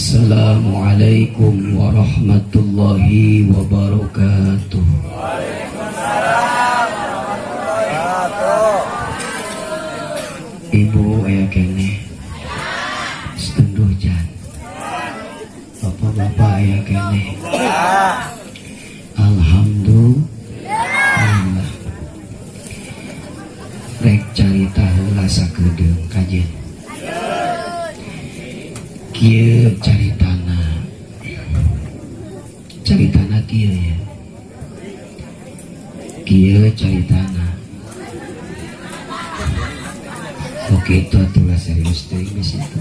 Assalamualaikum warahmatullahi wabarakatuh. Waalaikumsalam warahmatullahi wabarakatuh. Ibu aya keneh? Setunduh can? Bapak-bapak aya keneh? Alhamdulillah. Rek carita heula sakedeung, kajen. Kieu caritana. Caritana kieu ya. Kieu caritana. Oke, itu atuh serius teuing di situ.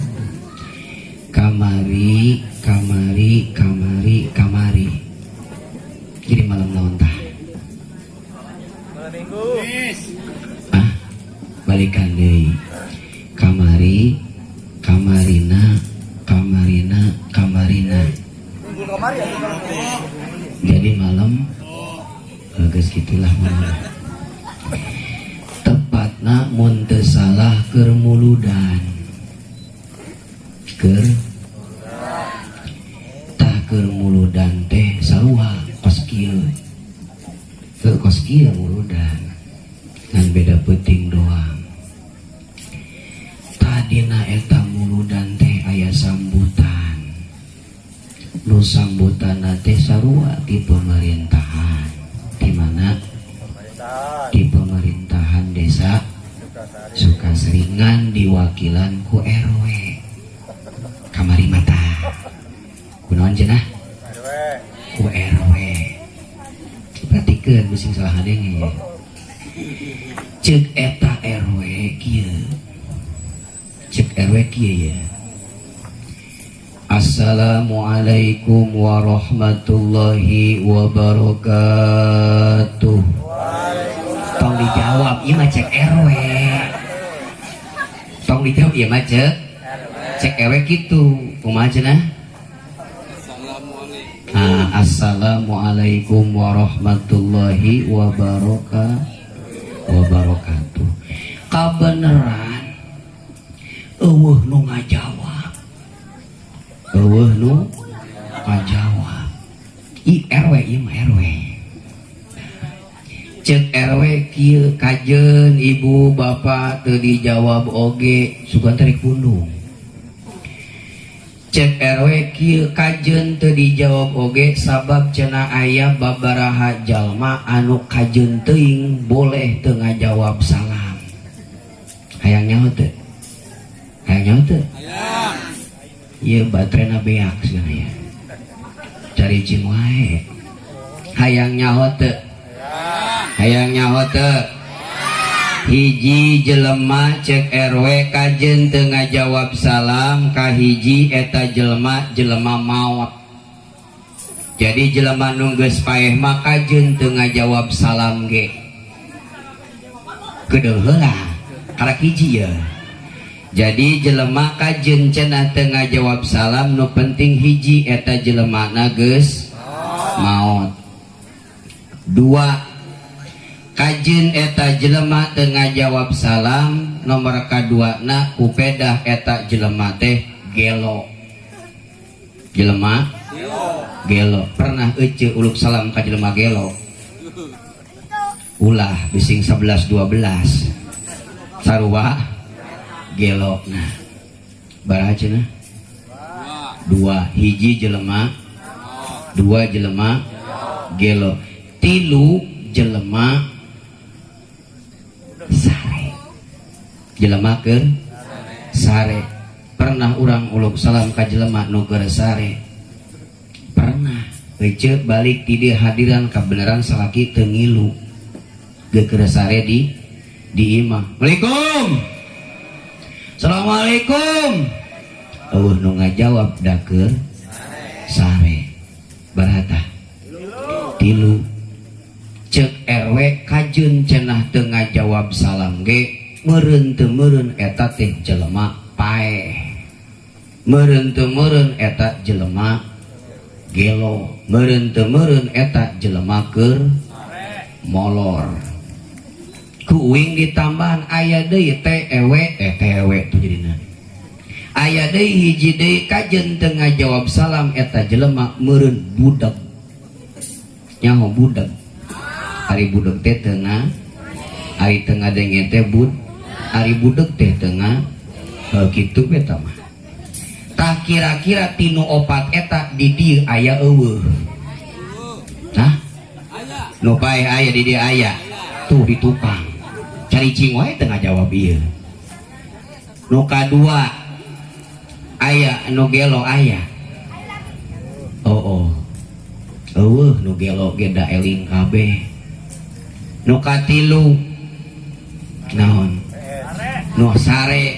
Kamari, kamari, kamari, kamari. Jadi malam naon tah? Malam Minggu. Ah, balikan deui. Kamari, kamarina, kamarina, kamarina. Minggu kemarin ya. Jadi malam geus gitulah malam. Tepatna mun teu salah keur muludan. Keur tah keur muludan teh sarua kos kieu. Teu kos kieu muludan. Ngan beda peuting doang. Tadina eta muludan teh aya sambutan. Nu sambutanna teh sarua di pemerintahan. Di mana? Pemerintahan. Di pemerintahan desa Sukasari. Sukasari ngan diwakilan ku RW. Kamari mata. Kunaon cenah? RW. Ku RW. Perhatikeun bising salah ngadenge ya. Cek eta RW kieu. Cek RW kieu ya. Assalamualaikum warahmatullahi wabarakatuh. Tong dijawab, ieu mah cek RW. Tong dijawab, ieu mah cek cek RW kitu. Kumaha cenah? Ah, assalamualaikum warahmatullahi wabarakatuh. Kabeneran euweuh nu ngajawab. Euweuh nu ngajawab. I RW ieu mah RW. Cek RW kieu, kajen ibu bapak teu dijawab oge sugan tarik pundung. Cek RW kieu, kajen teu dijawab oge sabab cenah aya babaraha jalma anu kajen teuing boleh teu ngajawab salam. Hayang nyaho teu? Hayang nyaho teu? Ieu baterena beak cenah ya. Cari cing wae. Hayang nyaho teu? Hayang nyaho teu? Hiji jelema cek RW kajen teu ngajawab salam, kahiji eta jelema jelema maot. Jadi jelema nu geus paeh mah kajen teu ngajawab salam ge. Kedeung heula karak hiji ya. Jadi jelema kajen cenah teu ngajawab salam, nu penting hiji eta jelema na geus maot. Dua, kajen eta jelema teu ngajawab salam nomor kadua na kupedah eta jelema teh gelo. Jelema gelo. Pernah ece uluk salam ka jelema gelo? Ulah, bising 11 12 sarua gelo. Nah, baraha cenah? Dua. Hiji jelema, dua jelema gelo, tilu jelema sare. Jelema keur sare. Pernah urang uluk salam ka jelema nu keur sare? Pernah. Ece balik ti dieu hadiran kabeneran salaki teu ngilu keur sare di imah. Assalamualaikum, assalamualaikum, euweuh nu ngajawab, da keur sare. Barata? Tilu. Cek RW kajen cenah teu ngajawab salam ge meureun teu meureun eta teh jelema paeh, meureun teu meureun eta jelema gelo, meureun teu meureun eta jelema keur molor. Ku uing ditambahan aya deui TEW, eh, TW tuh jadina. Aya deui hiji deui, kajeun teu ngajawab salam, eta jelema meureun budak. Nyaho budak? Ari budak teh teu, ari teu ngadenge teh bud, ari budeg teh tengah. Heuh, kitu eta mah. Tah, kira-kira tinu opat eta di dieu aya euweuh? Nah, nu paeh aya di dieu, aya tuh di tukang caricing wae teu ngajawab ieu. Nu kadua aya nu gelo, aya? Oh, euweuh nu gelo ge, da eling kabeh. Nu katilu naon? Nu sare,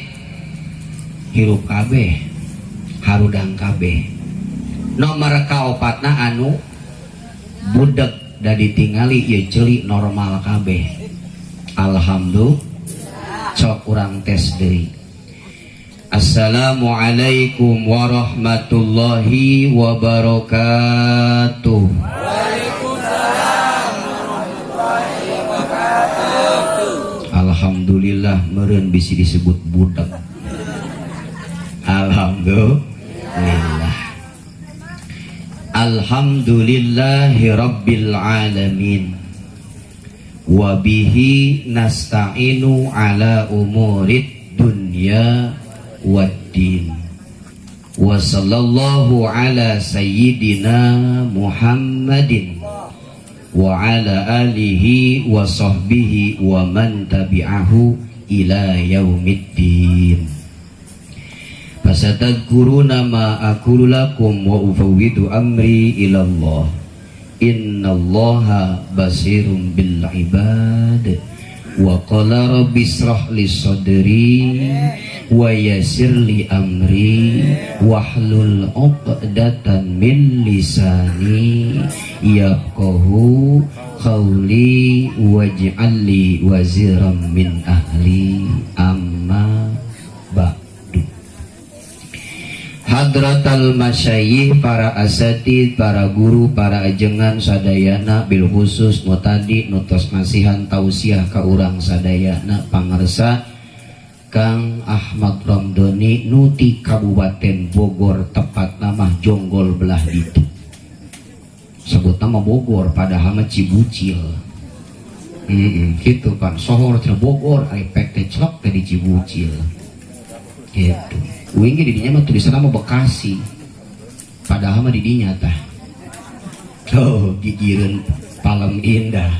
hirup kabeh, harudang kabeh. Nomor kaopatna anu budeg, da ditingali ieu ceuli normal kabeh, alhamdulillah. Cok urang tes deui. Assalamualaikum warahmatullahi wabarakatuh. Waalaikumsalam warahmatullahi wabarakatuh. Alhamdulillah, meureun bisi disebut budak. Alhamdulillah. Alhamdulillahi rabbil alamin. Wa bihi nasta'inu ala umurid dunya waddin. Wa sallallahu ala sayyidina Muhammadin wa ala alihi wa sahbihi wa man tabi'ahu ila yaumiddin. Fasatadhkuruna ma aqulu lakum wa ufawwidu amri ila Allah. Innallaha basirum bil ibad. Wa qala rabbi israh li sadri wa yassir li amri wahlul 'uqdatan min lisani yafqahu qawli waj'al li waziran min ahli. Amma ba'du. Hadratal masyayikh, para asatid, para guru, para ajengan sadayana, bil khusus nu tadi nu tos masihan tausiah ka urang sadayana, pangersa Kang Ahmad Romdoni nu ti Kabupaten Bogor, tepat nama Jonggol belah ditu. Sebut nama Bogor, padahal mah Cibucil. Gitu kan sohor cenah Bogor, ari pek teh celok teh di Cibucil gitu. Uing ge di dinya mah tulisan nama Bekasi, padahal mah di dinya tah. Oh, gigireun Palem Indah,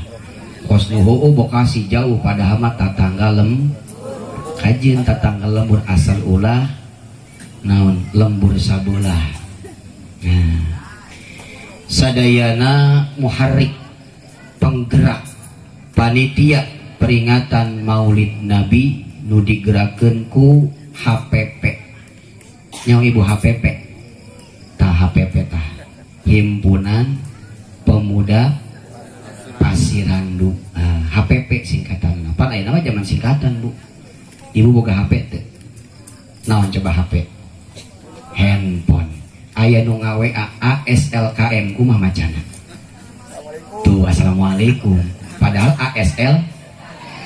kos nu heueuh Bekasi jauh, padahal mah tatangga lem kajeun, tatangga lembur, asal ulah naon, lembur sabelah. Nah, sadayana muharrik, penggerak panitia peringatan Maulid Nabi nu digerakkeun ku HPP. Nyaho ibu HPP? Tah, HPP tah Himpunan Pemuda Pasirandu. Nah, HPP singkatan apa lain nama zaman singkatan. Bu, ibu boga HP teu? Naon coba HP? Handphone. Aya nu nga-WA ASLKM, kumaha macana tuh? Assalamualaikum, padahal ASL.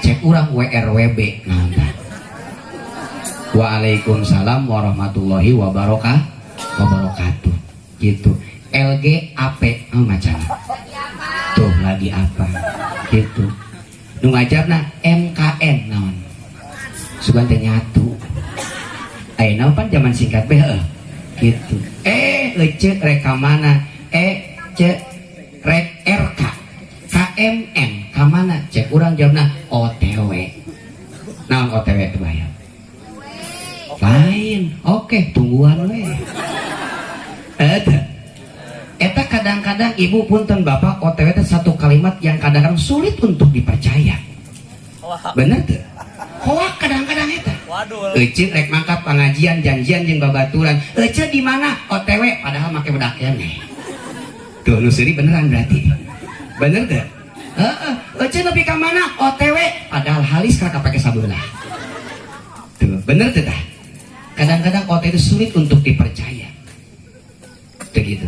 Cek urang WRWB naon tah? Waalaikumsalam warahmatullahi wabarakatuh gitu. LG AP, oh, macana tuh? Lagi apa gitu. Nu ngajarna MKN naon? Sugan teh nyatu. Ayeuna pan zaman singkat be, heuh gitu. Eh, ece rek ka mana? E C rek RK KMN ka mana? Cek urang jawabna OTW naon? OTW teh bayar lain, oke, tungguan we. Eta eta kadang-kadang, ibu, punten bapak, OTW itu satu kalimat yang kadang-kadang sulit untuk dipercaya. Bener tuh, hoak kadang-kadang eta. Waduh. Ece rek mangkat pengajian, janjian jeung babaturan, "Ece di mana?" "OTW," padahal make bedak keneh tuh. Nu seuri beneran berarti, bener tuh. Heeh, "Ece nepi ka mana?" "OTW," padahal halis kakak pakai sabelah tuh. Bener tuh. Tah, kadang-kadang OTW itu sulit untuk dipercaya begitu.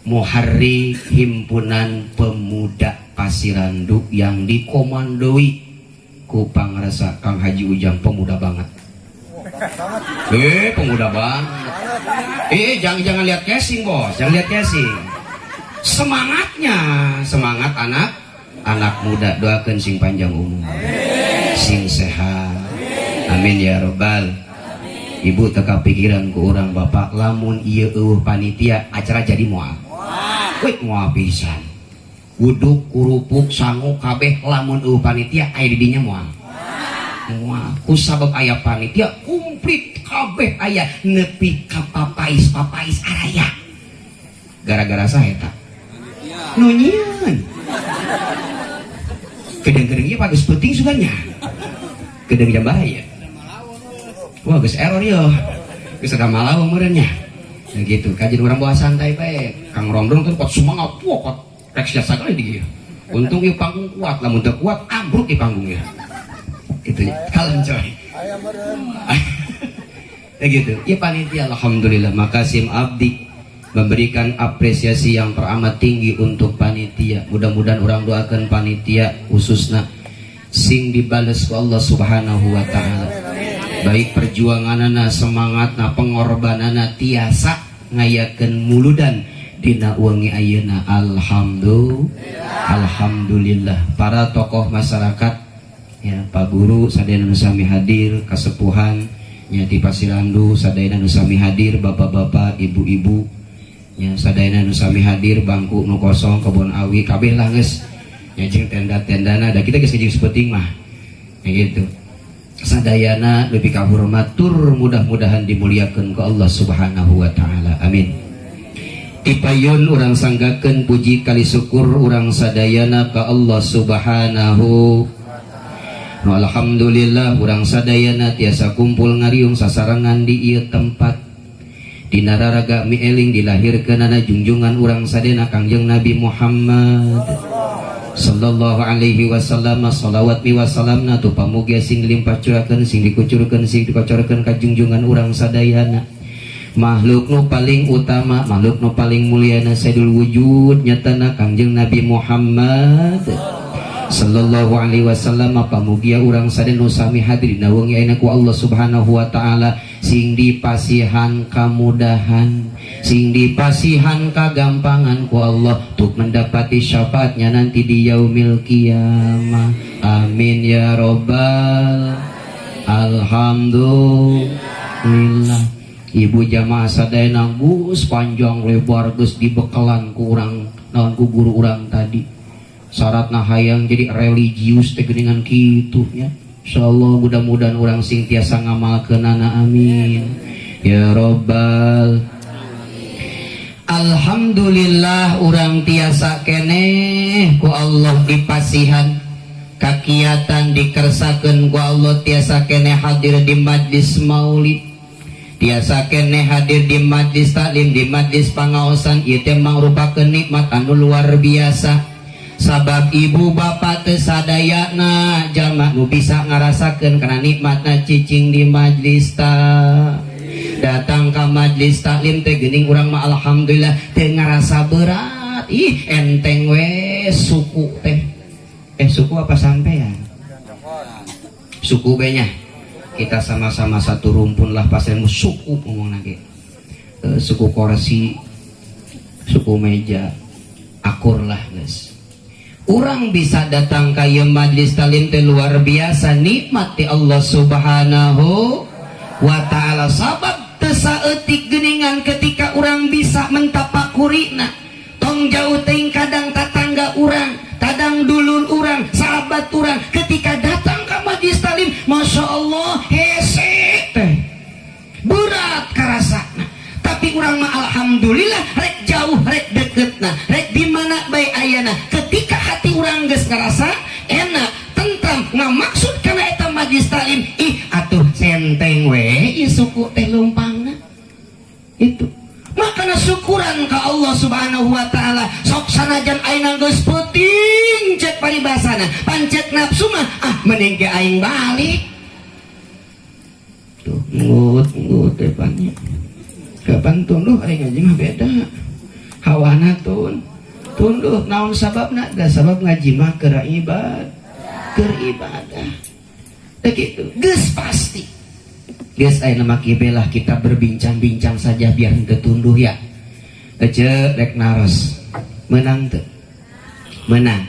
Muharri Himpunan Pemuda Pasirandu yang dikomandoi ku pangrasa Kang Haji Ujang, pemuda banget. Eh, pemuda banget. Eh, jangan jangan lihat casing, Bos. Jangan lihat casing. Semangatnya, semangat anak anak muda, doakan sing panjang umur. Sing sehat. Amin ya robbal. Ibu teka pikiran ku urang, Bapak, lamun ieu euweuh panitia, acara jadi moal? Wih, moal pisan. Uduk, kurupuk, sangu kabeh lamun euweuh panitia aya di dinya moal. Moal. Ku sabab aya panitia komplit kabeh aya nepi ka papais-papais araya. Gara-gara saha eta? Nu nyieun. Kedeng-kedeng ieu bagus penting suganya. Kedeng jam bahaya. Wah, geus error yo. Geus ada malawa meureun nya. Nah gitu, kajian urang bawa santai bae. Kang Romdon kan kuat semangat, wah kuat. Rek siap sekali di dia. Untung ieu panggung kuat, lamun teu kuat ambruk di panggungnya. Gitu ya. Kalem coy. Ya gitu. Ya panitia, alhamdulillah, makasih, abdi memberikan apresiasi yang teramat tinggi untuk panitia. Mudah-mudahan urang doakan panitia khususnya sing dibales ku Allah Subhanahu wa Taala. Baik perjuanganana, semangatna, pengorbanana tiasa ngayakeun muludan dina wengi ayeuna. Alhamdulillah. Alhamdulillah para tokoh masyarakat ya, Pak Guru sadayana nu sami hadir, kasepuhan nya di Pasirandu sadayana nu sami hadir, bapak-bapak, ibu-ibu nya sadayana nu sami hadir, bangku nu kosong, kebon awi kabeh lah geus nya jeung tenda-tendana da kita geus ngajing sapenting mah ya gitu. Sadayana lebih kahormat tur mudah-mudahan dimuliakan ku Allah Subhanahu wa Taala, amin. Tipayun urang sanggakeun puji kali syukur urang sadayana ka Allah Subhanahu. Nu alhamdulillah urang sadayana tiasa kumpul ngariung sasarengan di ieu tempat dina raraga mieling dilahirkeunana junjungan urang sadayana, Kangjeng Nabi Muhammad sallallahu alaihi wasallam. Salawat mi wasalamna tu pamugia sing dilimpah curahkeun, sing dikucurkeun, sing dikocorkeun ka junjungan urang sadayana, makhluk nu paling utama, makhluk nu paling mulyana, sayyidul wujud, nyatana Kangjeng Nabi Muhammad sallallahu alaihi wasallam. Pamugia urang sadaya nu sami hadir dina wengi ayeuna ku Allah Subhanahu wa Taala sing dipasihan kamudahan, sing dipasihan kagampangan ku Allah untuk mendapati syafaatnya nanti di yaumil kiamah. Amin ya robbal. Alhamdulillah. Ibu jamaah sadayana geus panjang lebar geus dibekalan ku urang naon ku guru urang tadi, syaratna hayang jadi religius teh geuningan kitu nya. Insyaallah mudah-mudahan urang sing tiasa ngamalkeunana, amin ya robbal. Alhamdulillah urang tiasa keneh ku Allah dipasihan kakiatan, dikersakeun ku Allah tiasa keneh hadir di majlis maulid, tiasa keneh hadir di majlis taklim, di majlis pangaosan. Ieu teh mangrupakeun nikmat anu luar biasa, sabab ibu bapak teu sadayana jalma nu bisa ngarasakeun kana nikmatna cicing di majlis ta datang ka majlis taklim teh geuning urang mah alhamdulillah teu ngarasa berat. Ih, enteng we suku teh. Eh, suku apa sampean? Suku nya kita sama-sama satu rumpun lah, pasien suku ngomong lagi, e, suku kursi, suku meja, akur lah guys. Urang bisa datang ke majlis talim teh luar biasa nikmat ti Allah Subhanahu wa Ta'ala, sabab teu saeutik geuningan ketika urang bisa mentapakurina. Tong jauh teuing, kadang tatangga urang, kadang dulur urang, sahabat urang, ketika datang ke majlis talim, masya Allah hese teh berat karasana. Tapi urang mah alhamdulillah rek jauh rek deket, nah rek di mana bae ayana, ketika hati urang geus ngerasa enak, tentram, ngamaksud kana eta majlis talim, ih atuh senteng we ieu suku teh lumpangna. Itu makana syukuran ka Allah Subhanahu wa Taala. Sok sanajan ayeuna geus peuting, cek paribasana pancet nafsu mah, ah mending ke aing balik tuh ngut ngut depannya. Kapan tunduh aing ngaji mah beda hawana tun tunduh. Naon sababna? Da sabab ngaji mah keur ibad, keur ibadah. Begitu geus pasti. Geus, ayeuna mah kieu lah, kita berbincang-bincang saja biar henteu tunduh ya. Ece rek naros. Menang teu? Menang.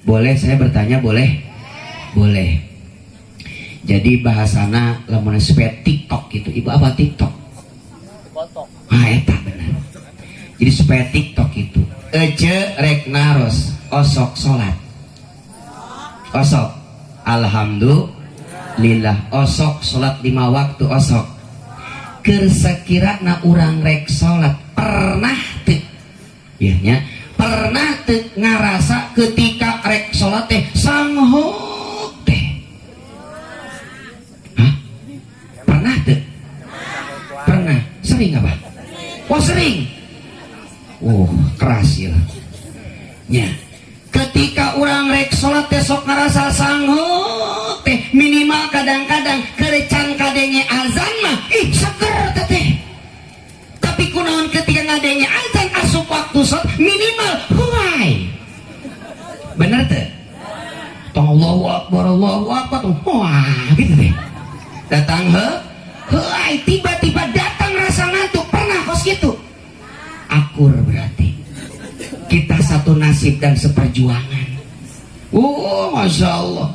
Boleh saya bertanya, boleh? Boleh. Jadi bahasana lamun supaya TikTok gitu. Ibu, apa TikTok? Ah, eta benar. Jadi supaya TikTok itu. Ece rek naros, osok salat. Osok. Alhamdulillah, osok salat 5 waktu osok. Keur sakirana urang rek salat, pernah teu? Ya nya, pernah teu ngarasa ketika rek salat teh sanghok teh? Hah? Pernah teu? Pernah. Sering apa? Oh, sering. Oh, keras ya. Nya. Ketika urang rek salat teh sok ngarasa sanghok teh, minimal kadang-kadang kerecan kadenge azan mah ih seger teh teh. Tapi kunaon ketika ngadenge azan asup waktu salat minimal huai. Bener teh? Tong Allahu Akbar, Allahu Akbar, wah gitu deh. Datang he, huai, tiba-tiba datang rasa ngantuk. Pernah kos gitu? Akur berarti. Kita satu nasib dan seperjuangan. Oh, masya Allah.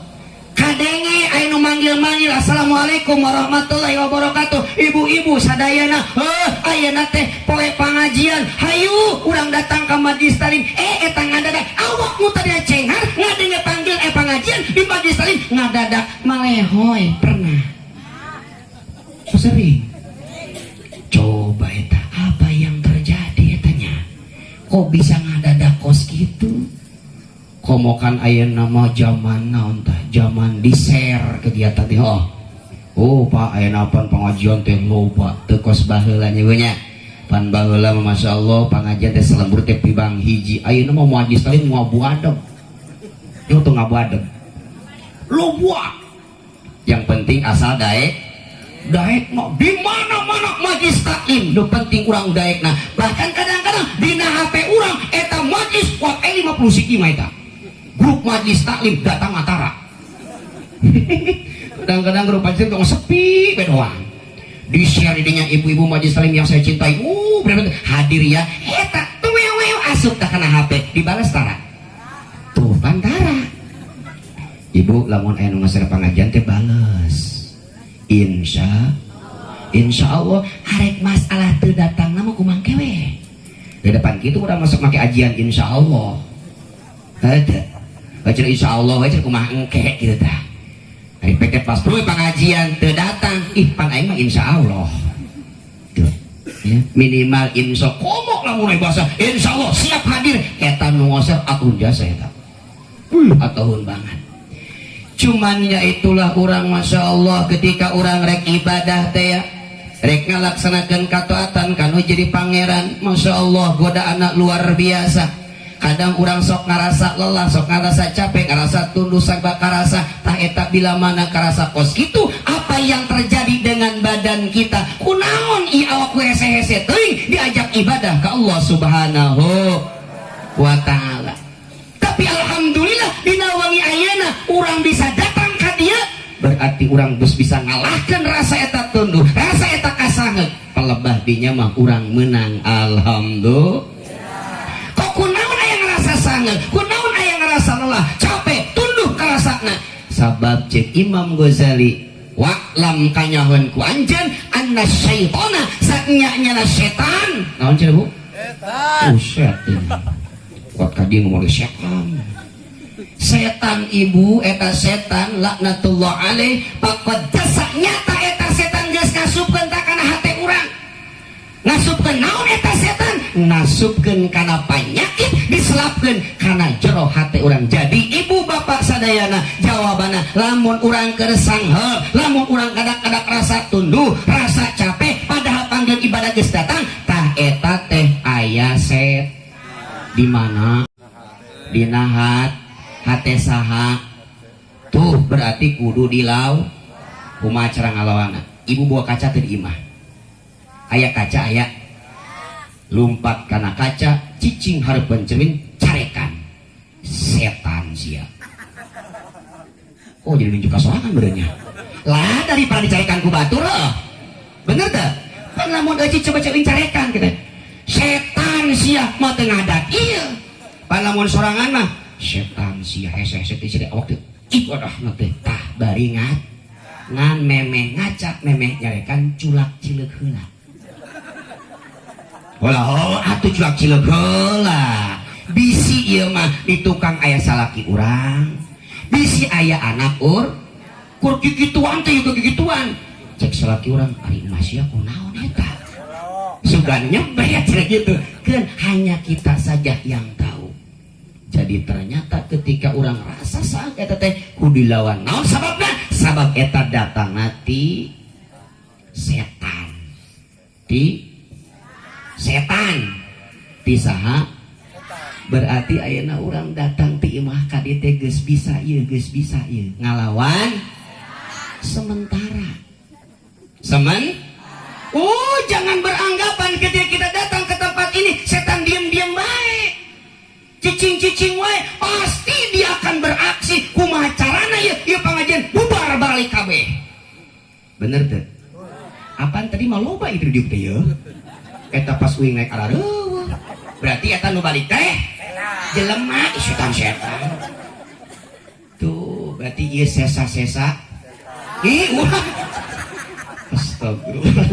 Kadenge aya nu manggil-manggil, "Assalamualaikum warahmatullahi wabarakatuh, ibu-ibu sadayana, heuh, ayeuna teh poe pangajian, hayu urang datang ka majlis taklim." Eh, eta ngadadak awak nu tadi cenghar ngadenge panggil pangajian di majlis taklim ngadadak malehoy. Pernah? Oh, sering. Coba eta apa yang terjadi etanya, kok bisa ngadadak kos gitu? Komo kan ayeuna mah zaman naon tah, zaman di share kegiatan teh. Oh, oh Pak, ayeuna pan pengajian teh loba, teu kos baheula nya nya. Pan baheula mah masyaallah pengajian teh selembur teh pibang hiji. Ayeuna mah majlis taklim ngabuadeg. Yo tuh ngabuadeg. Loba. Yang penting asal daek, daek mah di mana-mana majlis taklim, nu penting urang daek. Nah, bahkan kadang-kadang dina HP urang eta majlis wah 50 siki mah eta grup majlis taklim datang atara. Kadang-kadang grup majlis tong sepi we doang, di share dinya, "Ibu-ibu majlis taklim yang saya cintai, bener-bener hadir ya." Eta tuwew asup tah kana HP, dibalas tara tuh pantara. Ibu, lamun aya nu nge-share pengajian teh bales insya insya Allah. Harek masalah teu datang nama kumang kewe di depan gitu udah masuk make ajian insya Allah. Ada baca insya Allah aja kumaha engke gitu tah. Hari peket pas bro pengajian teu datang, ih pan aing mah insya Allah tuh ya, minimal insya komo lamun bahasa insya Allah siap hadir, eta nu ngosep atuh jasa eta. Wih, atuhun banget. Cuman ya itulah, orang masya Allah ketika orang rek ibadah teh ya, rek ngalaksanakeun kataatan kanu jadi pangeran, masya Allah godaan luar biasa. Kadang orang sok ngerasa lelah, sok ngerasa capek, ngerasa tunduh, sabab karasa tah eta. Bila mana karasa kos gitu, apa yang terjadi dengan badan kita? Kunaon i awak hese-hese teuing diajak ibadah ke Allah Subhanahu wa Ta'ala? Tapi alhamdulillah dina wengi ayeuna urang bisa datang ka dia, berarti urang geus bisa ngalahkan rasa eta tunduh, rasa eta kasangeut. Pelebah dinya mah urang menang, alhamdulillah. Kok kunaon aya ngerasa sangeut, kunaon aya ngerasa lelah, capek, tunduh karasana? Sabab cek Imam Ghazali, wa'lam kanyahoan ku anjeun, anna syaitona saknya setan. Naon cenah, Bu? Setan. Buset ini. Kuat ka dia ngomong setan. Setan, ibu, eta setan laknatullah alaih faqad jasa nyata eta setan geus ngasupkeun ta kana hate urang. Ngasupkeun naon eta setan? Ngasupkeun kana panyakit, diselapkeun kana jero hate urang. Jadi ibu bapak sadayana, jawabanna lamun urang keur sangheul, lamun urang kadak-kadak rasa tunduh, rasa capek, padahal panggil ibadah geus datang, tah eta teh aya set di mana? Dina hate saha tuh, berarti kudu dilawan. Kumaha cara ngalawana? Ibu bawa kaca teh di imah? Aya kaca? Aya. Lumpat kana kaca, cicing hareupeun cermin, carekan, "Setan sia." Oh, jadi nunjuk sorangan berenya. Lah, daripada dicarekan ku batur heuh. Bener teu? Pan lamun euci coba cewek carekan gitu. Setan sia mah teu ngadak ieu. Pan lamun sorangan mah setan sia hese-hese teh sia awak teh. Ibadah na teh tah bari ngat ngan memeh ngaca memeh nyarekan culak cileuk heula. Hola oh atuh culak cileuk heula. Bisi ieu mah di tukang aya salaki urang. Bisi aya anak kur kikituan teh juga kikituan. Cek salaki urang ari emas sia kunaon eta. Sugan nyebret cenah gitu. Kan hanya kita saja yang tahu. Jadi ternyata ketika orang rasa saat eta teh kudu dilawan. Naon sababna? Sabab eta datang ti setan. Ti setan. Ti saha? Berarti ayeuna urang datang ti imah ka dieu teh geus bisa ieu, geus bisa ieu. Ngalawan sementara. Semen? Oh, jangan beranggapan ketika kita datang ke tempat ini setan diam-diam baik. Cicing-cicing wae, pasti dia akan beraksi. Kumaha carana ieu? Ieu pangajian bubar balik kabeh. Bener teu? Apaan tadi mah loba itu diuk teh ye? Eta pas uing naik arareueuh. Berarti eta nu balik teh jelema setan-setan. Tuh, berarti ieu sesa-sesa. Ih, ulah. Astagfirullah.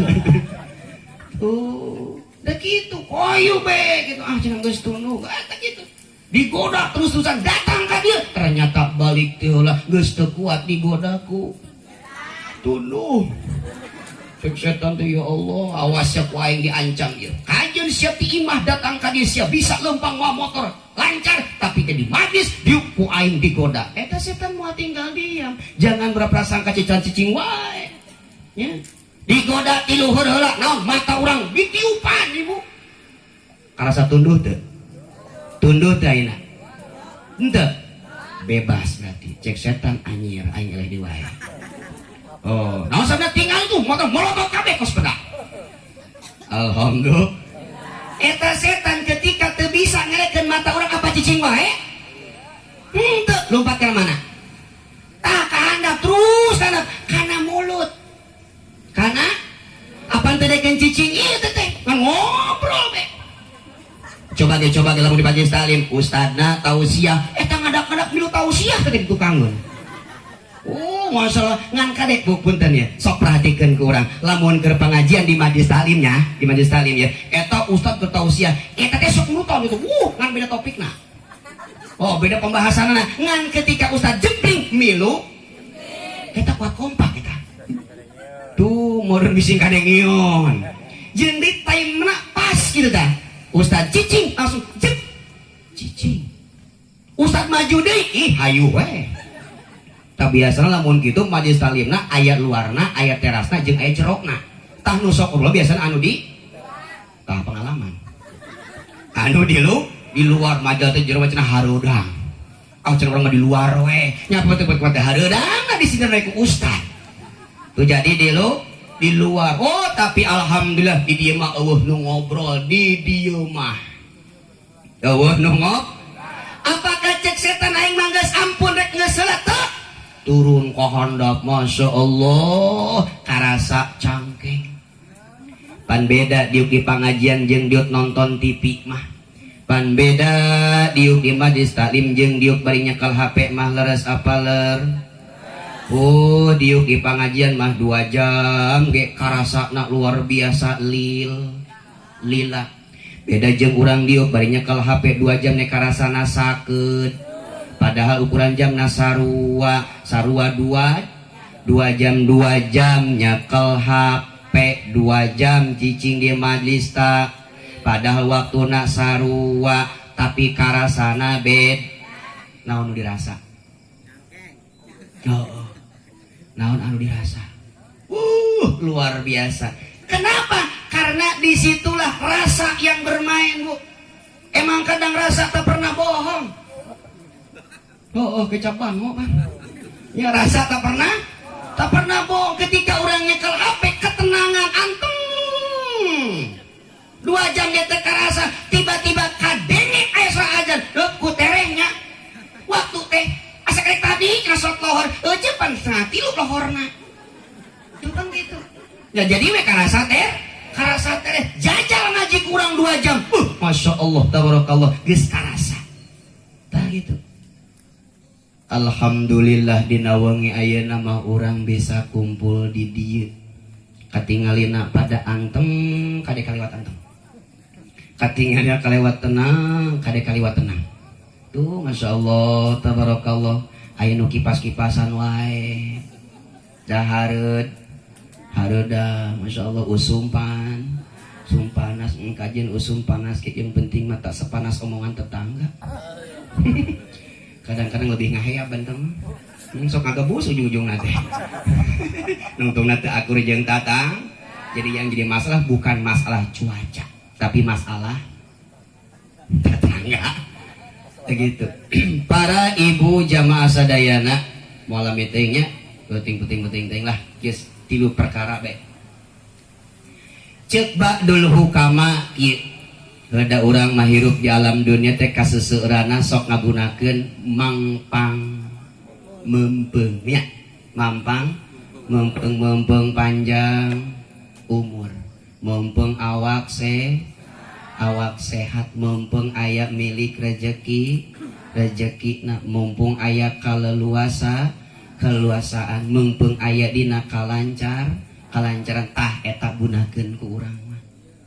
Tuh, udah gitu, koyu be gitu. Ah, cenah geus tunduh, eta gitu. Digoda terus-terusan datang ka dia, ternyata balik teh heula geus teu kuat digodaku. Tunduh. Cek setan teh ya Allah, awas ya ku aing diancam ieu. Kajeun sia ti imah datang ka dieu sia bisa lempang mawa motor lancar, tapi ke di majlis diuk ku aing digoda. Eta setan moal tinggal diam. Jangan berprasangka cican cicing wae. Ya. Digoda ti luhur heula naon mata urang ditiupan ibu. Karasa tunduh teu? Tunduh teu ayeuna? Henteu. Bebas berarti. Cek setan anyir aing eleh di wae. Oh, naon sabda tinggal tuh motor molotot kabeh kos peda. Alhamdulillah. Eta setan ketika teu bisa ngelekeun mata urang apa cicing wae? Henteu, lompat ke mana? Tah ka handap terus handap kana mulut. Kana apa teu dekeun cicing ieu teh teh ngan ngobrol be. Coba ge lamun di majelis taklim, ustadna tausiah, eta ngadak-ngadak milu tausiah teh di tukangeun. Oh, masalah ngan kadek bu punten ya. Sok perhatikeun ke urang. Lamun keur pengajian di majelis taklimnya, di majelis taklim ya. Eta ustad keur tausiah, eta teh sok nuruton gitu. Ngan beda topikna. Oh, beda pembahasanna. Ngan ketika ustad jempling milu, eta kuat kompak eta. Tuh, modern bising kadengion. Jeung di time-na pas gitu dah. Ustad cicing langsung cek cicing. Ustad maju deui, ih hayu we. Tak biasana lamun kitu majelis taklimna aya luarna, aya terasna jeung aya jerokna. Tah nu sok ngobrol biasana anu di tah pengalaman. Anu di lu di luar majal teh jero cenah hareudang. Ah cenah urang mah di luar we. Nya apa teh buat hareudang di sini ku ustad. Tuh jadi di lu di luar. Oh, tapi alhamdulillah di dieu mah eueuh nu ngobrol di dieu mah. Eueuh nu ngobrol. Apakah cek setan aing mah geus ampun rek geus heula teu? Turun ke handap, Masya Allah, karasa cangkeng. Pan beda diuk di pengajian jeung diuk nonton TV mah. Pan beda diuk di majlis taklim jeung diuk bari nyekel HP mah leres apa ler? Oh, diuk di pengajian mah 2 jam ge karasana luar biasa lil lila. Beda jeung urang diuk bari nyekel HP 2 jam ne karasana sakeut. Padahal ukuran jam sarua, sarua 2 jam 2 jam nyekel HP 2 jam cicing di majlis tak. Padahal waktuna sarua tapi karasana bed. Naon nu dirasa? Oh, naon anu dirasa? Luar biasa. Kenapa? Karena disitulah rasa yang bermain, Bu. Emang kadang rasa tak pernah bohong. Oh, kecap banget, Bang. Ya rasa tak pernah bohong. Ketika orang nyekel HP, ketenangan anteng. 2 jam dia teh karasa, tiba-tiba kadenge aya suara azan. Duh, ku terehnya. Waktu teh asa kayak tadi ngasot lohor, eueuh pan setengah tilu lohorna. Ya jadi we karasa teh, karasa teh jajal ngaji kurang 2 jam. Masya Allah, tabarakallah, geus karasa. Tah gitu. Alhamdulillah, dina wengi ayeuna mah urang bisa kumpul di dieu. Katingalina pada anteng, kade kaliwat anteng. Katingalina kalewat tenang, kade kaliwat tenang. Tuh, Masya Allah, tabarakallah. Aya nu kipas-kipasan wae. Dahareud, hareuda, Masya Allah, usum pan. Usum panas, kajian usum panas, yang penting mah tak sepanas omongan tetangga. Kadang-kadang lebih ngahea banteng. Sok ngagebus ujung-ujung nanti. Nungtung nanti aku jeung tatang. Jadi yang jadi masalah bukan masalah cuaca, tapi masalah tetangga. Begitu. Para ibu jamaah sadayana, moal meetingnya penting penting penting lah, geus tilu perkara be. Cek ba'dul hukama ieu. Rada urang mah hirup di alam dunia teh kaseuseurana sok ngagunakeun mangpang mempeng nya. Mampang mempeng, mempeng panjang umur, mempeng awak sehat, mumpung aya milik rezeki rezeki, nah, mumpung aya kaleluasa keluasaan, mumpung aya dina kalancaran. Tah, eta gunakeun ku urang mah.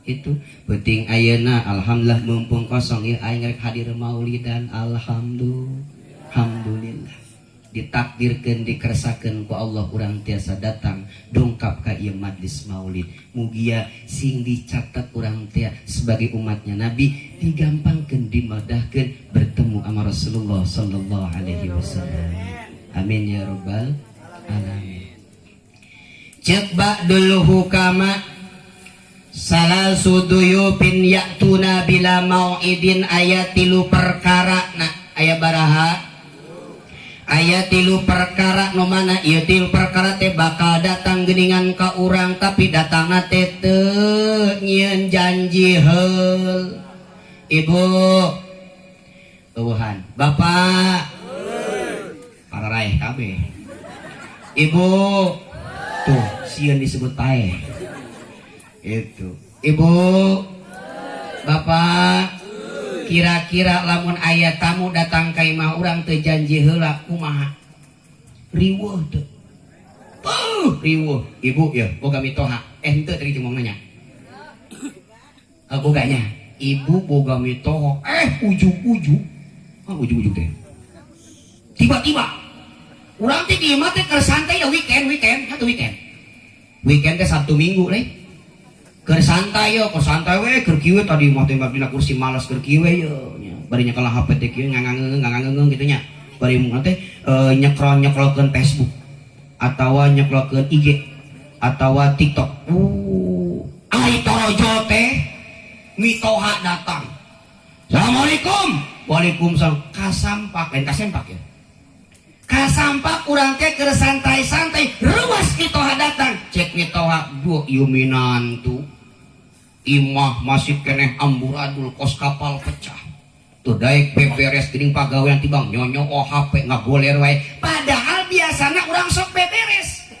Itu penting. Ayeuna alhamdulillah mumpung kosong ya, aing rek hadir maulidan. Alhamdulillah, ditakdirkeun, dikersakeun ku Allah urang tiasa datang dongkap ka ieu majlis maulid. Mugia sing dicatat urang teh sebagai umatnya Nabi, digampangkeun, dimudahkeun bertemu sama Rasulullah sallallahu alaihi wasallam. Amin ya rabbal alamin. Cek ba'dul hukama, salasu duyufin ya'tuna bila mau'idin. Aya tilu perkara. Nah, aya baraha? Aya tilu perkara. Nu mana ieu tilu perkara teh bakal datang geuningan ka urang, tapi datangna teh teu nyieun janji heul. Ibu eueuhan, bapak para raih kabeh. Ibu tuh sieun disebut paeh itu. Ibu, bapak, kira-kira lamun aya tamu datang ka imah urang teu janji heula, kumaha? Riweuh teu? Riweuh. Ibu ya boga mitoha, eh, henteu, tadi cuma nanya. Eh, boganya ibu boga mitoha, eh, ujug-ujug, ah, ujug-ujug teh tiba-tiba urang teh di imah teh keur santai ya, weekend, weekend satu weekend, weekend teh Sabtu Minggu leh, keur santai yo, keur santai we, keur kieu. Tadi mah teh dina kursi malas, keur kieu we yo nya, bari nyekel HP teh kieu, ngangangeung ngangangeung gitu nya, bari mun teh nyekrol nyekrolkeun Facebook atawa nyekrolkeun IG atawa TikTok. Ai torojo teh mitoha datang. "Assalamualaikum." "Waalaikumsalam." Kasampak, lain kasempak ya, kasampak. Urang teh keur santai-santai, ruas mitoha datang. Cek mitoha, "Duh, ieu minantu imah masih keneh amburadul kos kapal pecah tuh, daek beberes geuning pagawean tibang nyonyo oh HP ngagoler wae." Padahal biasana urang sok beberes,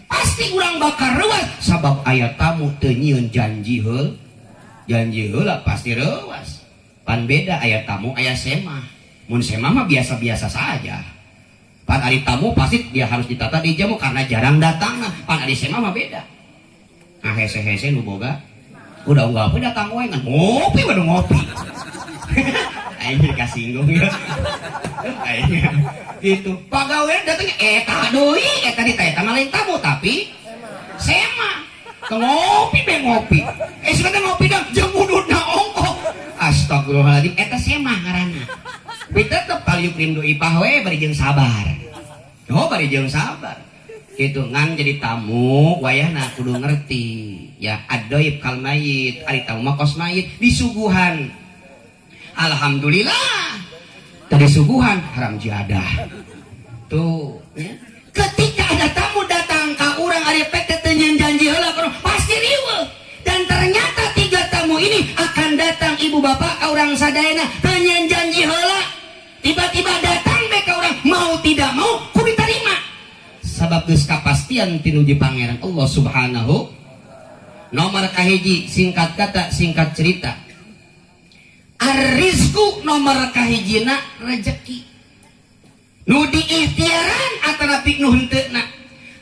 pasti urang bakal reuas sabab aya tamu teu nyieun janji heul, janji heula pasti reuas. Pan beda aya tamu, aya semah. Mun semah mah biasa-biasa saja. Pan ari tamu pasti dia harus ditata, dijamu karena jarang datang. Pan ari semah mah beda. Nah, hese-hese nu boga udah enggak apa datang wae, ngan ngopi, waduh, ngopi. Aing jadi kasinggung ya. Aing gitu. Pagawean datangnya eta deui, eta di eta mah lain tamu tapi semah. Ke ngopi be ngopi. Eh, sudah ngopi dah jeung ududna ongkoh. Astagfirullahaladzim, eta semah ngaranna. Tapi tetep falyukrim dhaifah we, bari jeung sabar. Oh, bari jeung sabar. Gitu ngan jadi tamu wayahna kudu ngerti ya, ad-dhaif kal mayit, ari tamu mah kos mayit, disuguhan alhamdulillah, tadi suguhan haram jadah tuh ya. Ketika ada tamu datang ka urang, ari PT teu nyieun janji heula, pasti riweuh. Dan ternyata tiga tamu ini akan datang, ibu bapak, ka urang sadayana, teu nyieun janji heula, tiba-tiba datang be ka urang, mau tidak mau kudu diterima sabab geus kapastian tinuji Pangeran Allah Subhanahu. Nomor kahiji, singkat kata, singkat cerita, arrizku nomor kahijina rezeki nu diikhtiaran atanapi nu henteu.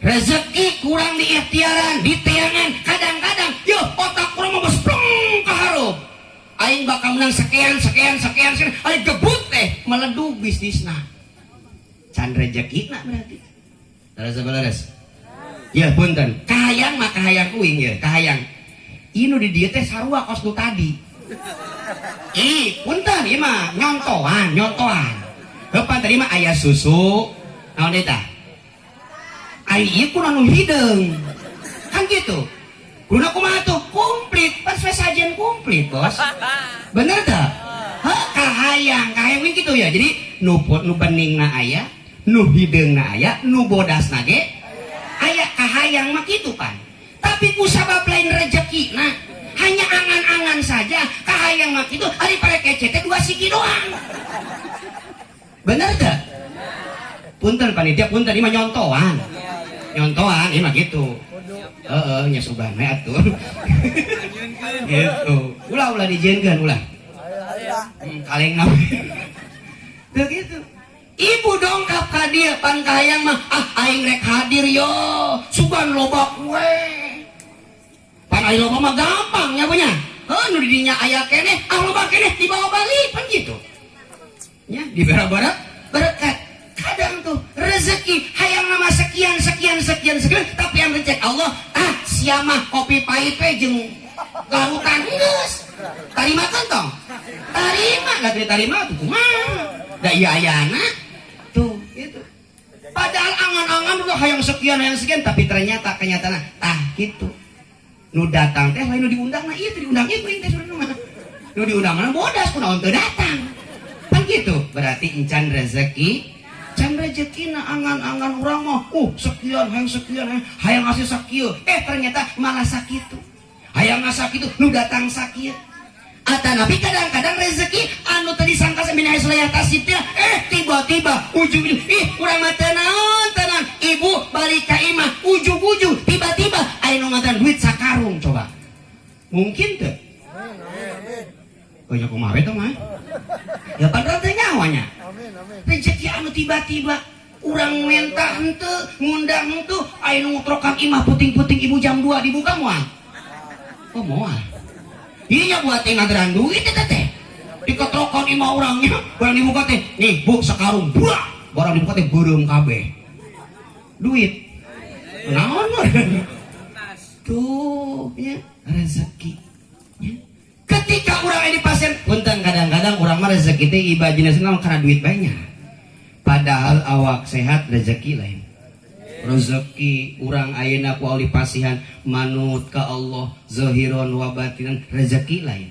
Rezeki kurang diikhtiaran, diteangan. Kadang-kadang yo otak kurang mah plong kahareup, aing bakal menang sekian, sekian, sekian, sekian, aing gebut teh meledug bisnisna, can rezeki na berarti. Leres apa leres ya? Punten, kahayang mah kahayang uing ya, kahayang ini di dieu teh sarua kos nu tadi. Ih, punten, ieu mah nyontohan, nyontohan. Heupan tadi mah aya susu, naon deui tah? Ai ieu kudu nu hideung. Kan gitu. Kudu kumaha tuh? Komplit, pas we sajen komplit, Bos. Bener tak? Hah, kahayang, kahayang uing gitu ya. Jadi nu nu beningna aya, nu hideungna aya, nu bodasna ge aya, kahayang mah kitu pan. Tapi ku sabab lain rezeki, nah hanya angan-angan saja, kahayang mah kitu, ari parekece teh dua siki doang. Bener tak? Punten panitia, punten, ini mah nyontohan. Nyontohan, ini mah gitu. Heeh, nya sugan we atuh. Gitu. Ulah, ulah dijieunkeun ulah. Kaleng na. Tuh gitu. Ibu dongkap ka dieu pan kahayang mah, ah aing rek hadir yo, sugan loba kue. Pan ai loba mah gampang nya punya. Heuh, nu di dinya aya keneh, ah loba keneh dibawa balik pan gitu. Ya, dibera-bara berkat. Kadang tuh rezeki hayang nama sekian, sekian, sekian, sekian, tapi yang rezeki Allah, ah sia mah kopi pahit we jeung garutan geus. Tarima kan tong? Tarima, lah tarima tuh kumaha? Da iya ayana tuh gitu. Padahal angan-angan udah hayang sekian, hayang sekian, tapi ternyata kenyataan ah gitu. Nu datang teh lain nu diundang, nah iya teh diundang ieu kuring teh sebenarnya mah. Nu diundang mah bodas, kunaon teu datang. Kan gitu. Berarti encan rezeki, can rezeki na. Angan-angan urang mah, sekian, hayang sekian, hayang, hayang ngasih sakieu. Eh, ternyata malah sakitu. Hayang sakitu, nu datang sakit. Atanapi kadang-kadang rezeki anu tadi sangka min haitsu la yahtasib teh, eh tiba-tiba ujung, ih urang mah teu naon tenang, ibu balik ka imah ujug-ujug tiba-tiba aya nu nganteran duit sakarung, coba. Mungkin teu? Oh ya, kumaha we teh mah? Ya pan teh nyawanya. Rezeki anu tiba-tiba urang menta henteu, ngundang henteu, aya nu ngutrokan imah puting-puting ibu jam 2 dibuka moal? Oh, moal. Iya, buat yang nganteran duit eta teh. Diketrokan imah orangnya, barang dibuka teh, nih Bu sekarung, buah, barang dibuka teh beureum kabeh. Duit. Naon mah? Tuh, ya, rezeki. Ya. Ketika orang ini pasien, punten, kadang-kadang orang mah rezeki teh imajinasi karena duit banyak. Padahal awak sehat rezeki lain. Rezeki urang ayeuna ku ahli pasihan manut ka Allah zahiron wa batinan, rezeki lain.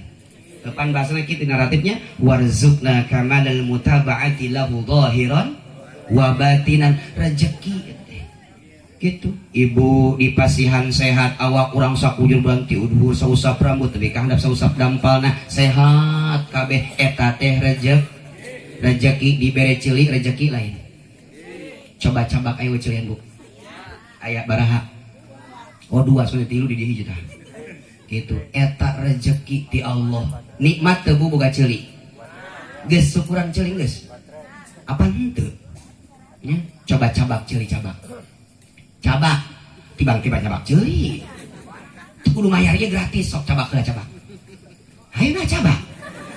Kapan bahasana kitu naratifnya, warzuqna kamalal mutaba'ati lahu zahiran wa batinan, rezeki teh. Gitu. Ibu di pasihan sehat, awak urang sakujur berhenti udur sausap rambut tapi ka handap sausap dampalna sehat kabeh, eta teh rezeki. Rezeki dibere ceuli rezeki lain. Coba cabak ayo ceulian, Bu. Aya baraha? Oh, dua, soalnya tilu di dieu hiji tah. Gitu. Eta rezeki ti Allah. Nikmat teu, Bu, boga ceuli? Geus syukuran ceuli geus? Apa henteu? Ya, coba cabak ceuli, cabak. Cabak. Tibang-tibang cabak ceuli. Teu kudu mayar ge gratis, sok cabak heula, cabak. Hayu nah cabak.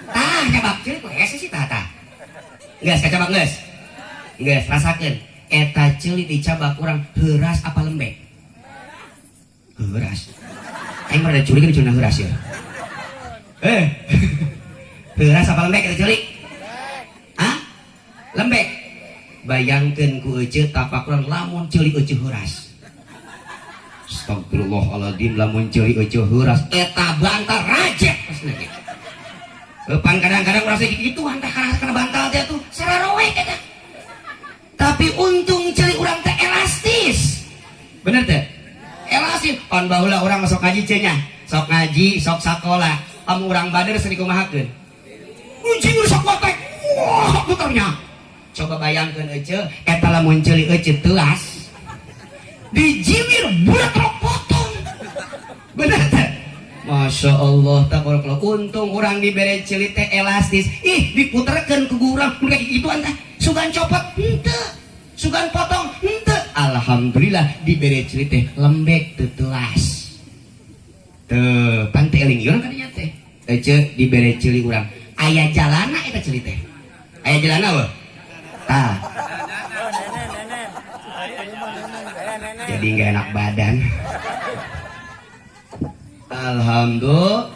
Tah cabak ceuli ku hese sih tah tah. Geus kacabak geus? Geus, rasakeun. Eta ceuli dicabak urang heuras apa lembek? Heuras. Aing mah rada curiga dicurina heuras ya. Eh. Heuras apa lembek eta ceuli? Hah? Lembek. Bayangkeun ku ece tapak urang lamun ceuli ece heuras. Astagfirullahaladzim, lamun ceuli ece heuras eta bantal rajet pasna ge. Pan kadang-kadang urang gitu tah kana bantal teh tuh sararoek eta. Tapi untung ceuli urang teh elastis. Bener teh? Elastis. Pan baheula urang sok ngaji cenah. Sok ngaji, sok sakola. Kamu urang bader sering kumahakeun? Uji sok watek. Wah, puternya. Coba bayangkeun ece, eta lamun ceuli ece teuas. Dijiwir bulat potong. Bener teh? Masya Allah, tabarakallah. Untung urang dibere ceuli teh elastis. Ih, diputerkeun ku urang kayak gituan tah. Sugan copot henteu. Sugan potong henteu. Alhamdulillah dibere ceuli teh lembek, teu teuas. Teu pan teh eling urang kadinya teh. Ece, dibere ceuli urang. Aya jalana eta ceuli teh. Aya jalana weh. Tah. Jadi nggak enak badan. Alhamdulillah.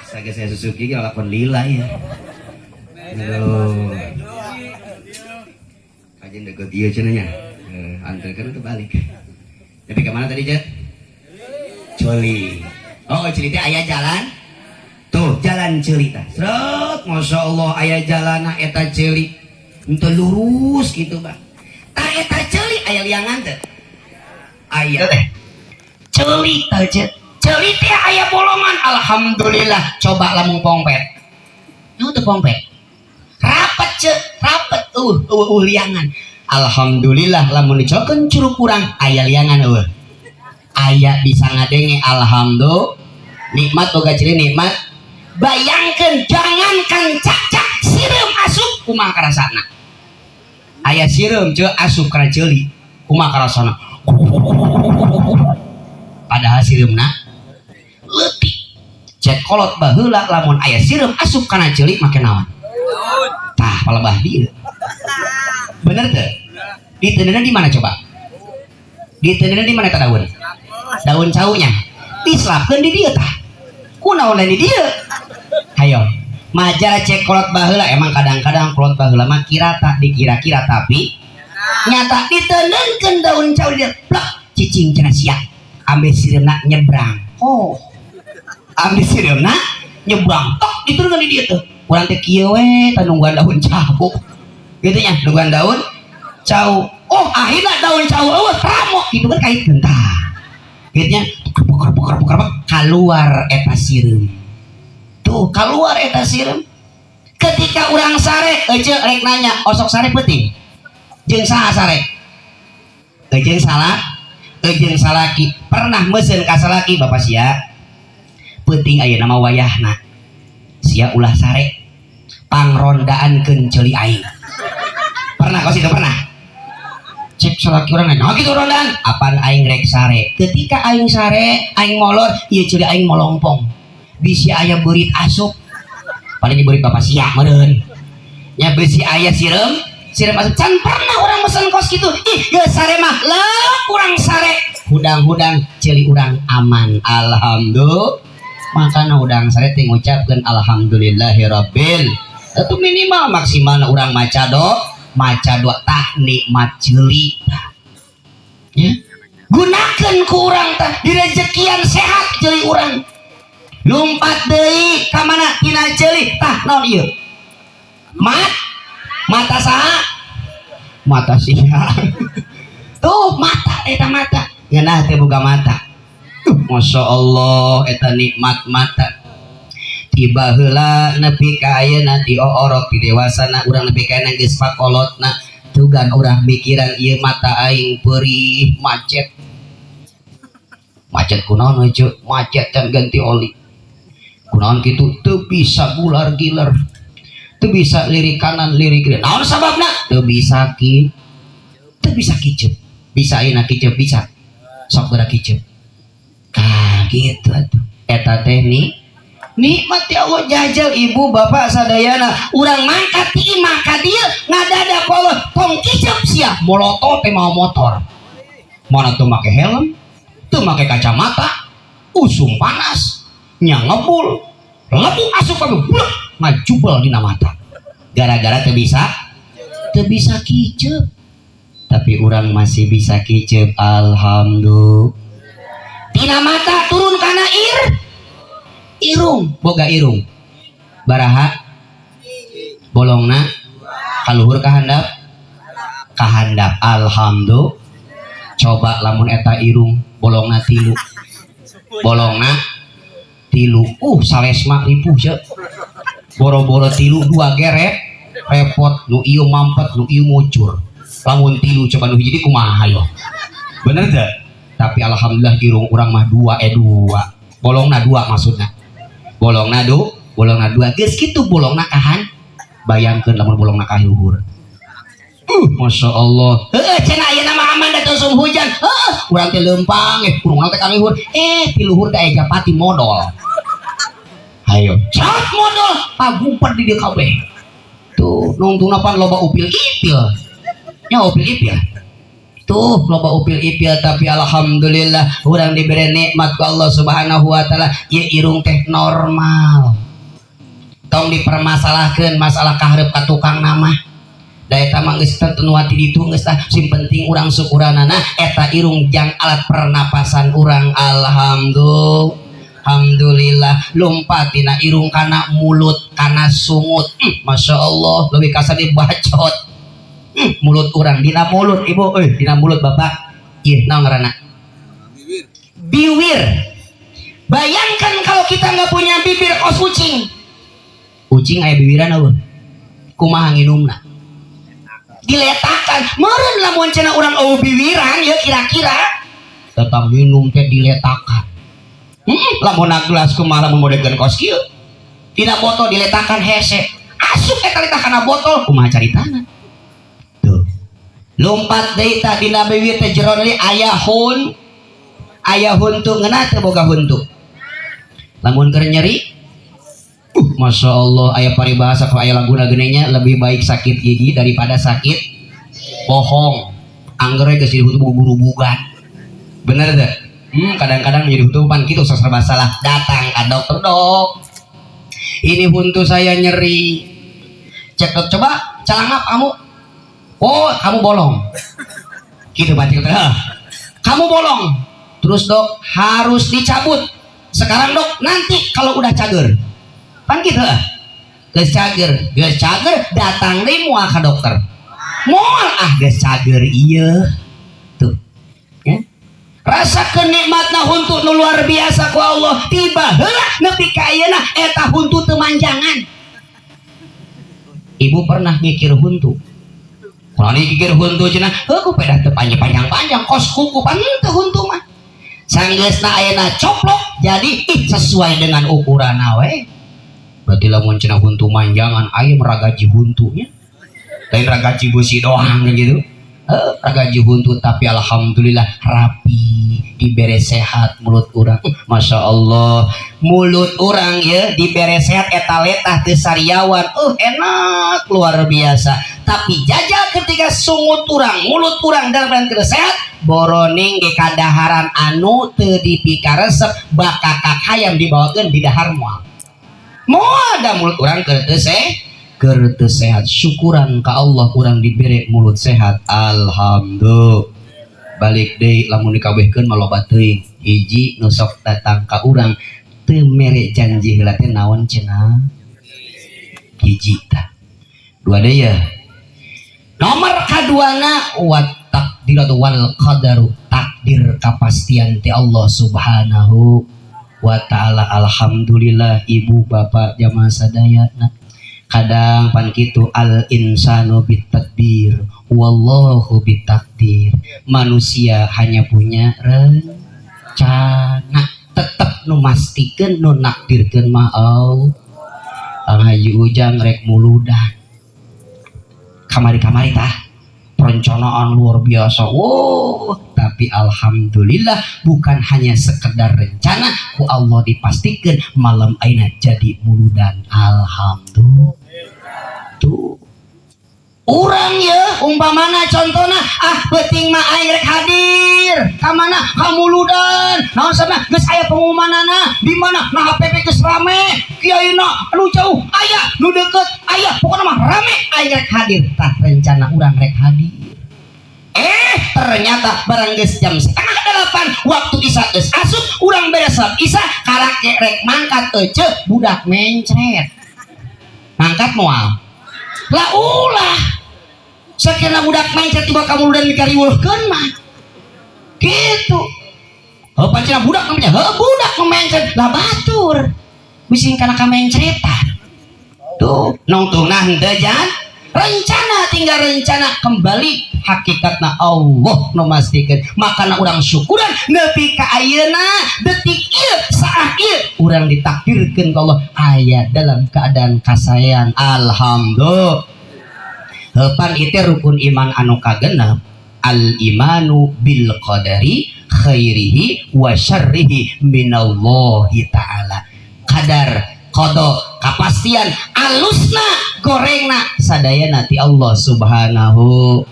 Saya Suzuki lakon lila ya. Aduh. Kajian deket ieu cenah nya. Eh, anterkeun tuh balik. Tapi kemana tadi, Jet? Ceuli. Oh, ceuli teh aya jalan. Tuh, jalan ceuli tah. Sret, Masya Allah aya jalana eta ceuli. Henteu lurus gitu, Bang. Tah, eta ceuli aya liangan teh. Aya teh. Ceuli tah, Cet. Ceuli teh aya bolongan. Alhamdulillah. Coba lamun pongpet. Nu teu pongpet. Rapet, Cek, rapet liangan. Alhamdulillah lamun dicokeun curug urang aya liangan eueuh. Aya, bisa ngadenge, alhamdulillah. Nikmat boga ceuli, nikmat. Bayangkeun, jangankan cakcak, sireum asup kumaha karasana. Aya sireum, Cek, asup kana ceuli. Kumaha karasana? Padahal sireumna leutik. Cek kolot baheula, lamun aya sireum asup kana ceuli make naon? Tah, palebah dieu. Bener teu? Diteundeunna di mana coba? Diteundeunna di mana eta daun? Daun caunya. Diselapkeun di dieu tah. Kunaon lain di dieu? Hayo. Majar cek kolot baheula, emang kadang-kadang kolot baheula mah kira tak dikira-kira tapi nyata. Diteundeunkeun daun cau di dieu. Plek, cicing cenah sia. Ambil sireumna nyebrang. Oh. Ambil sireumna nyebrang. Tok, diturunkan di dieu tuh. Urang teh kieu we tah, nungguan daun cau. Gitu nya, nungguan daun cau. Oh, akhirnya daun cau eueuh, ramo gitu kan, kaitkeun tah. Gitu nya, kerbek kerbek kerbek kerbek, keluar eta sireum. Tuh, keluar eta sireum. Ketika urang sare, ece rek nanya, osok sare penting. Jeung saha sare? Jeung salah, jeung salaki. Pernah mesen ka salaki, "Bapak sia, penting ayeuna mah wayahna. Sia ulah sare, pangrondaankeun ceuli aing." Pernah kau situ, pernah? Cek salaki urang, "Nah gitu rondaan?" "Apaan aing rek sare. Ketika aing sare, aing molor, ieu ceuli aing molongpong. Bisi aya beurit asup." Paling beurit bapak sia meureun. Nya bisi aya sireum, sireum asup. Can pernah urang mesen kos gitu. Ih, geus sare mah, leup urang sare. Hudang-hudang ceuli urang aman. Alhamdulillah. Makana hudang sare teh ngucapkeun alhamdulillahirabbil. Itu minimal, maksimal urang maca do, maca doa tah, nikmat ceuli. Ya. Gunakeun ku urang tah, direjekian sehat ceuli urang. Lumpat deui ka mana tina ceuli tah, naon ieu? Mata saha? Mata sia. Tuh mata, eta mata. Ngeunah teh boga mata. Masya Allah, eta nikmat mata. Tiba heula nepi ka ayeuna, ti oorok ti dewasana urang nepi ka ayeuna geus pakolotna, tugan urang mikiran ieu mata aing perih, macet. Macet kunaon we, Cuk? Macet can ganti oli. Kunaon kitu? Teu bisa gular giler. Teu bisa lirik kanan, lirik kiri. Naon sababna? Teu bisa ki. Teu bisa kicep. Bisa ayeuna kicep, bisa. Sok geura kicep. Tah, gitu atuh. Eta teh nih nikmat ya Allah. Jajal, ibu bapak sadayana, urang mangkat ti imah ka dieu ngadadak Allah, "Tong kicep sia." Molotot teh mau motor mana tuh, make helm tuh, make kacamata, usum panas nya, ngebul lebu asup kami, blek, ngajubel dina mata gara-gara teu bisa kicep. Tapi urang masih bisa kicep, alhamdulillah. Tina mata turun kana irung. Boga irung baraha bolongna? Kaluhur kahandap, kahandap, alhamdulillah. Coba lamun eta irung bolongna tilu, bolongna tilu, salesma ripuh ce. Boro-boro tilu, dua geret repot, nu ieu mampet, nu ieu mucur. Lamun tilu, coba nu hiji kumaha yo? Bener teu? Tapi alhamdulillah irung urang mah dua, dua. Bolongna dua maksudna. Bolongna dua. Geus kitu bolongna kahan. Bayangkeun lamun bolongna ka luhur. Masya Allah. Heeh, cenah ayeuna mah aman da teu usum hujan. Heeh, urang teh leumpang, urang teh ka luhur. Eh, ti luhur teh aya japati modol. Hayo, cat modol, pagumpet di dieu kabeh. Tuh, nungtungna pan loba upil ipil. Nya upil ipil. Tuh, loba upil ipil, tapi alhamdulillah urang diberi nikmat ku Allah Subhanahu wa Taala, ieu irung teh normal. Tong dipermasalahkeun masalah kaharep ka tukang nama. Da eta mah geus tentu ti ditu geus tah, sing penting urang syukuranana eta irung jang alat pernapasan urang. Alhamdulillah. Alhamdulillah, lompat tina irung kana mulut, kana sungut. Masya Allah, lebih kasar dibacot. Mulut urang, dina mulut ibu, eh, dina mulut bapak, iya, naon ngaranna? Bibir. Biwir. Bayangkan kalau kita nggak punya bibir, kos ucing. Ucing aya biwiran apa? Kumaha nginumna? Diletakan. Meureun lamun cenah urang euweuh biwiran ya kira-kira tetap minum teh diletakan. Lamun gelas kumaha lamun modekeun kos kieu? Dina botol diletakan hese. Asup eta letah kana botol, kumaha caritana? Tuh. Lompat deui tah dina bibir teh jero deui aya huntu. Ngeunah teu boga huntu? Lamun keur nyeri, Masya Allah, aya paribahasa ku aya laguna genenya, lebih baik sakit gigi daripada sakit bohong. Angger geus jadi huntu burubugan. Bener teu? Kadang-kadang menjadi huntu pan kitu serba salah. Datang ke dokter, "Dok, ini huntu saya nyeri." Cek dok, "Coba calangap kamu. Oh, kamu bolong." Gitu baca dokter. "Kamu bolong. Terus, Dok, harus dicabut. Sekarang, Dok, nanti kalau udah cager." Pan gitu. Geus cager, geus cager datang deui moal ka dokter. Moal ah, geus cager ieu. Tuh. Ya. Rasa kenikmatna huntu nu luar biasa ku Allah, tiba heula nepi ka ayeuna eta huntu teu manjangan. Ibu pernah mikir huntu? Kalau mikir huntu cenah, heuh ku pedah teu panjang-panjang kos kuku pan teu huntu mah. Sanggeusna ayeuna coplok jadi ih sesuai dengan ukuran we. Berarti lamun cenah huntu manjangan aya meragaji huntunya. Lain ragaji besi doang gitu. Ragaji huntu, tapi alhamdulillah rapi, dibere sehat mulut urang. Masya Allah, mulut urang ya dibere sehat, eta letah teu sariawan, enak luar biasa. Tapi jajal ketika sungut urang, mulut urang dalam keadaan teu sehat, boroning ge kadaharan anu teu dipikaresep, bakakak hayam dibawakeun di dahar moal moal da mulut urang keur teu keur teu sehat. Syukuran ka Allah urang dibere mulut sehat, alhamdulillah. Balik deui, lamun dikabehkeun mah loba teuing. Hiji nu sok datang ka urang teu mere janji heula teh naon cenah? Hiji tah, dua deui ya. Nomor kaduana wa takdiratu wal qadaru, takdir kapastian ti Allah Subhanahu wa Ta'ala. Alhamdulillah, ibu bapak jamaah sadayana, kadang pan kitu, al insanu bitadbir wallahu bitakdir. Manusia hanya punya rencana, tetep nu mastikeun, nu nakdirkeun mah Allah. Kang Haji Ujang rek muludan kamari-kamari tah perencanaan luar biasa. Wow, tapi alhamdulillah bukan hanya sekedar rencana, ku Allah dipastikan malam aina jadi muludan. Alhamdulillah. Tuh urang ya, umpamana contohna, ah penting mah aing rek hadir ka mana, ka muludan naon sana, geus aya pengumumanana di mana. Nah, HPP geus rame, kiaina anu jauh aya, nu deket aya, pokokna mah rame, aing rek hadir. Tah, rencana urang rek hadir, eh ternyata barang geus jam 7.30, waktu Isya geus asup, urang beres salat Isya, karake rek mangkat, ece budak mencret. Mangkat moal? Lah ulah, sakira budak mencret tiba kamu udah dikariweuhkeun mah gitu. Oh, pancen budak namanya, heuh budak nu mencret lah, batur bising kana kamencretan. Tuh, nongtungna henteu jan Rencana tinggal rencana, kembali hakikatna Allah nu mastikeun. Makana urang syukuran nepi ka ayeuna, detik ieu, saat ieu urang ditakdirkeun ku Allah aya dalam keadaan kasaean. Alhamdulillah. Heupan itu rukun iman anu kagenep, al imanu bil qadari khairihi wa syarrihi minallahi ta'ala. Qadar, qada, kapastian alusna gorengna sadayana ti Allah Subhanahu.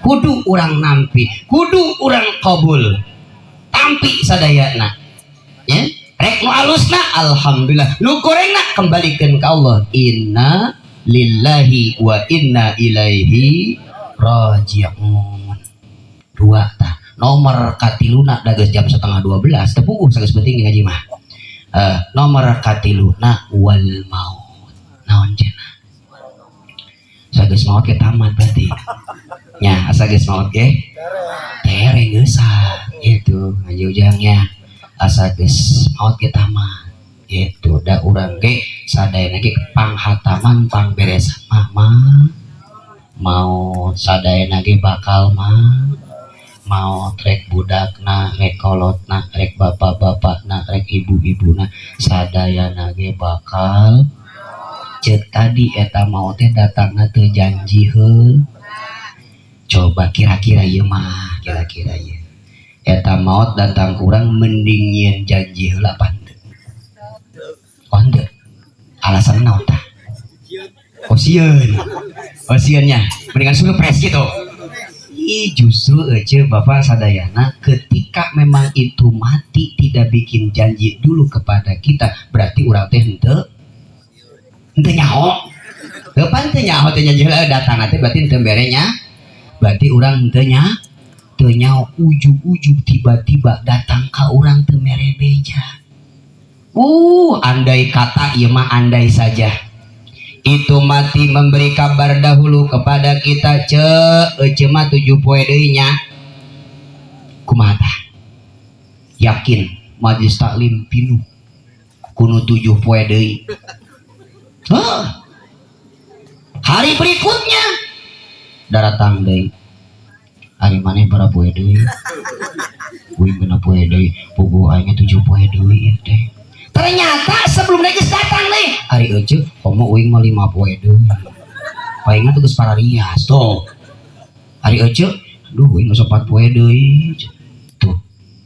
Kudu urang nampi, kudu urang kabul, tampi sadayana ya. Rek nu alusna alhamdulillah, nu gorengna kembalikan ke Allah. Inna lillahi wa inna ilaihi raji'un. Dua tah. Nomor katiluna, da geus jam 11.30, teu puguh sageus penting ngaji mah. Nomor katiluna, wal maut. Naon cenah? Sageus maut ke tamat berarti nya. Asa geus maut ge tere geusah gitu ngaji ujangnya. Asa geus maut ge tamat gitu. Da urang ge sadayana ge panghataman, pangberesan mah mah maut. Sadayana ge bakal mah maut, rek budakna, rek kolotna, rek bapak-bapakna, rek ibu-ibuna, sadayana ge bakal. Cek tadi, eta maut teh datangna teu janji heul. Coba kira-kira ieu mah, kira-kira ieu eta maut datang kurang mending nyieun janji heula apa henteu? Oh, henteu. Alasan naon tah? Oh, sieun. Oh, sieunnya mendingan surprise gitu. Ih, justru aja Bapak sadayana, ketika memang itu mati tidak bikin janji dulu kepada kita, berarti urang teh henteu henteu nyaho. Kapan teu nyaho, teu janji heula datang teh, berarti henteu berenya, berarti urang henteu nya teu nyaho. Ujug-ujug tiba-tiba datang ka urang teu mere beja. Andai kata ieu mah, andai saja itu mati memberi kabar dahulu kepada kita, ce ece mah 7 poe deui nya, kumaha tah? Yakin majlis taklim pinuh kuno 7 poe deui. Hah. Hari berikutnya daratang deui, ari maneh berapa poe deui? Uing 6 poe deui. Puguh aing 7 poe deui ieu teh. Ternyata sebelum geus datang nih, ari ece komo uing mah 5 poe deui, palingan tuh geus pararias tuh. Ari ece, aduh, uing geus 4 poe deui. Tuh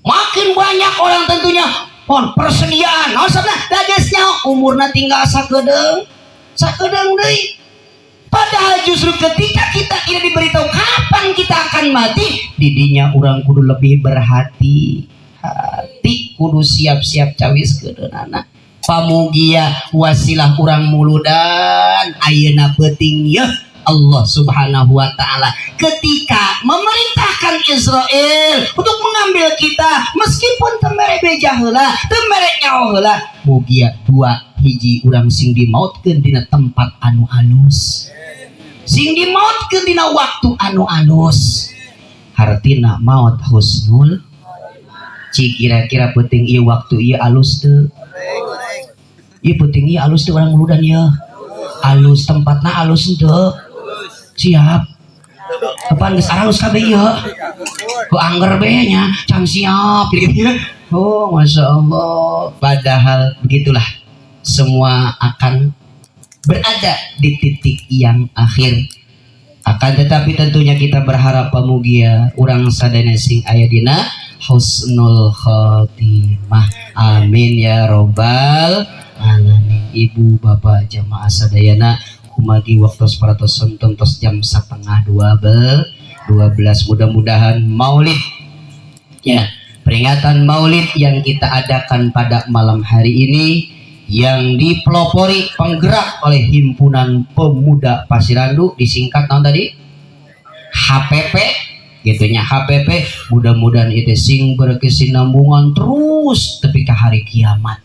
makin banyak orang tentunya pon persediaan. Oh, sabna da geus nyaho umurna tinggal sakedeung sakedeung deui. Padahal justru ketika kita tidak diberitahu kapan kita akan mati, didinya urang kudu lebih berhati hati, kudu siap-siap cawis kedeunana. Pamugia wasilah urang muludan ayeuna peuting yeuh, Allah Subhanahu wa taala ketika memerintahkan Izrail untuk mengambil kita meskipun teu mere beja heula, teu mere nyawa heula, mugia dua hiji, urang sing dimautkeun dina tempat anu alus, sing dimautkeun dina waktu anu alus, hartina maut husnul. Ci, kira-kira penting ieu waktu ieu alus teu? Ieu penting ieu alus teu urang muludan ieu? Alus. Tempatna alus teu? Siap. Kapan geus alus kabeh ieu? Ku angger be nya, can siap gitu. Oh, masya Allah. Padahal begitulah, semua akan berada di titik yang akhir. Akan tetapi tentunya kita berharap pamugia urang sadayana sing aya dina husnul khotimah. Amin ya robbal alamin. Ibu bapak jamaah sadayana, kumagi waktu paratos sonten, tos jam setengah dua bel 12. Mudah-mudahan maulid ya, peringatan maulid yang kita adakan pada malam hari ini yang dipelopori, penggerak oleh Himpunan Pemuda Pasirandu, disingkat tahun tadi HPP gitunya, HPP, mudah-mudahan itu sing berkesinambungan terus tepi ke hari kiamat.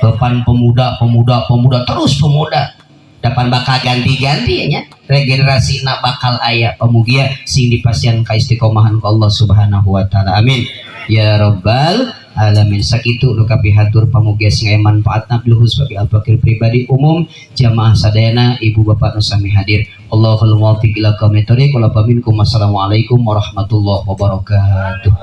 Depan pemuda, pemuda, pemuda, terus pemuda, depan bakal ganti-ganti ya, regenerasi nak bakal aya. Pemugia sing dipasihan ka istiqomahan ku Allah Subhanahu wa taala. Amin ya robbal Alamin. Sakitu nu kapihatur, pamugi sing aya manfaatna luhur sebagai al-fakir pribadi, umum jamaah sadayana, ibu bapak nu sami hadir. Allahul muwaffiq ila aqwamit thoriq. Wassalamualaikum warahmatullahi wabarakatuh.